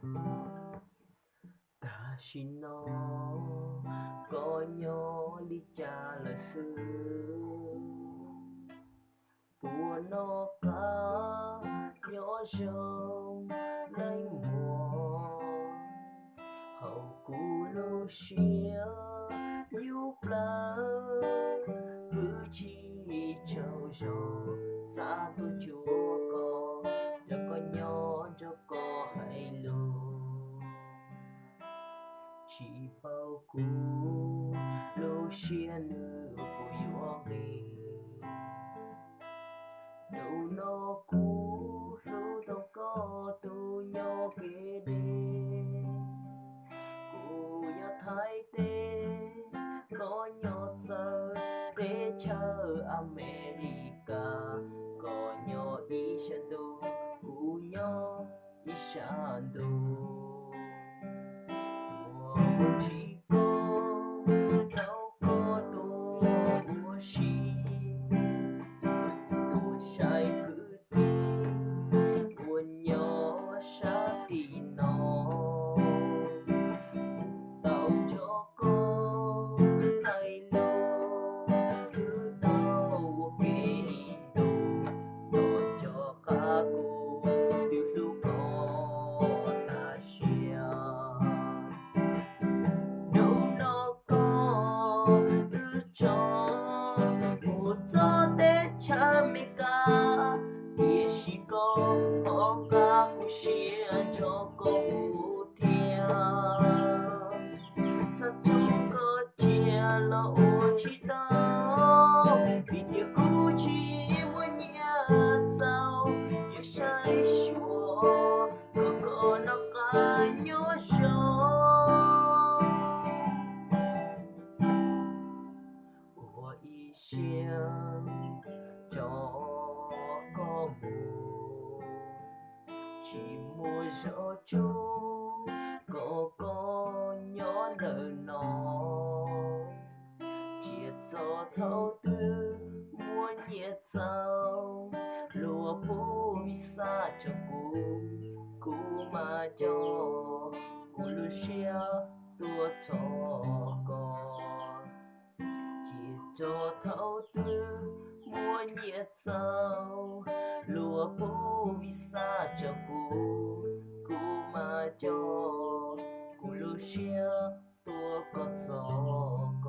Tam sim no koj nyob li cas lawm xwb? Puas noj qab nyob zoo leej muam? Hauv kuv lub siab yub plawv, kuv tsis tsaug zog xav tuaj cuag koj, nrog koj nyob nrog koj hais lus. Tsis paub kuv lub siab nws puas yuav nqis. Hnub no kuv hlub tau koj tus nyob kev deb. Kuv nyob Thaib teb, koj nyob txawv teb chaws Amelikas. Koj nyob ib sab ntuj, kuv nyob ib sab ntuj. Ua tsis koj tau koj tuaj ua si, tuaj saib kwv tij uas nyob sab tim no. Tau nrog koj hais lus, twb tau ua ke ib ntus, tos nco qab kuv twb hlub koj tas siab. Hnub no koj twb tso mus txog teb chaws Amelikas, tiam sis koj pom qab kuv siab nrog koj mus thiab. Xav tsum koj cia los ua tsis tau, vim tias kuv tsis muaj nyiaj txaus yuav saib xyuas kom koj noj qab nyob zoo. Ua ib siab tso koj mus, tsis muaj zog tsug kom koj nyob ntawm no. Tsis txog thaum twg muaj nyiaj txaus luag pub visa rau kuv, kuv mas coj kuv lub siab tuaj txog koj. Tsis txog thaum twg muaj nyiaj txaus luag pub visa rau kuv, kuv mas coj kuv lub siab tuaj koj txog.